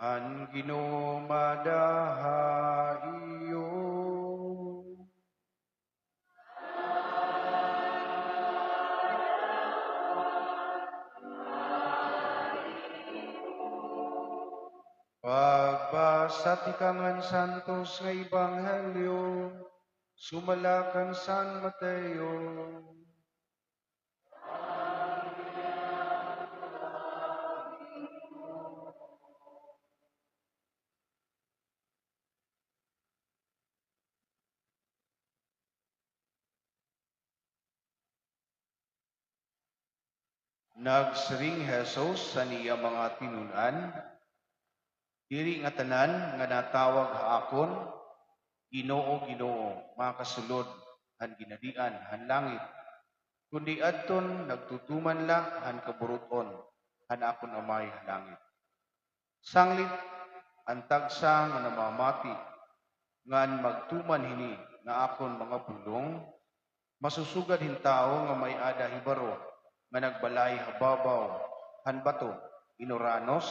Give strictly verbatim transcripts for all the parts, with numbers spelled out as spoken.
An Ginoo mada ha iyo. Pagbasa tikang han Santos nga Ebanghelyo sumala kan San Mateo. Nagsiring hi Jesus han iya mga tinun-an, "Diri ngatanan nga natawag ha akon, 'Ginoo, Ginoo,' makasulod han ginhadian han langit, kundi adton nagtutuman la han kaburut-on han akon Amay ha langit. Sanglit an tagsa nga namamati ngan magtuman hini nga akon mga pulong, masusugad hin tawo nga may-ada hibaro nga nagbalay ha babaw han bato, inuranos,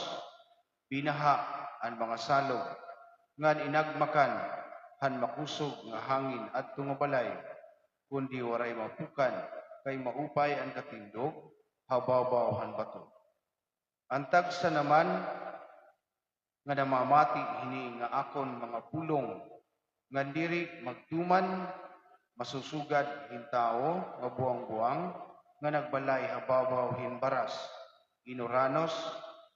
binaha an mga salog, ngan inagmakan han makusog nga hangin adto nga balay, kundi waray mapukan, kay maupay an katindog ha babaw han bato. An tagsa naman nga namamati hini nga akon mga pulong ngan diri magtuman, masusugad hin tawo nga buang-buang nga nagbalay ha babaw hin baras, inuranos,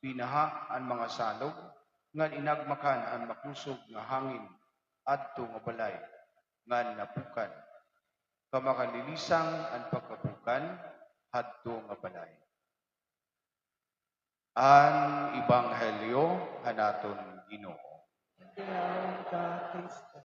binaha an mga salog, ngan inagmakan an makusog nga hangin adto nga balay, ngan napukan. Kamakalinlisang an pagkapukan hadto nga balay." An Ebanghelyo han aton Ginoo.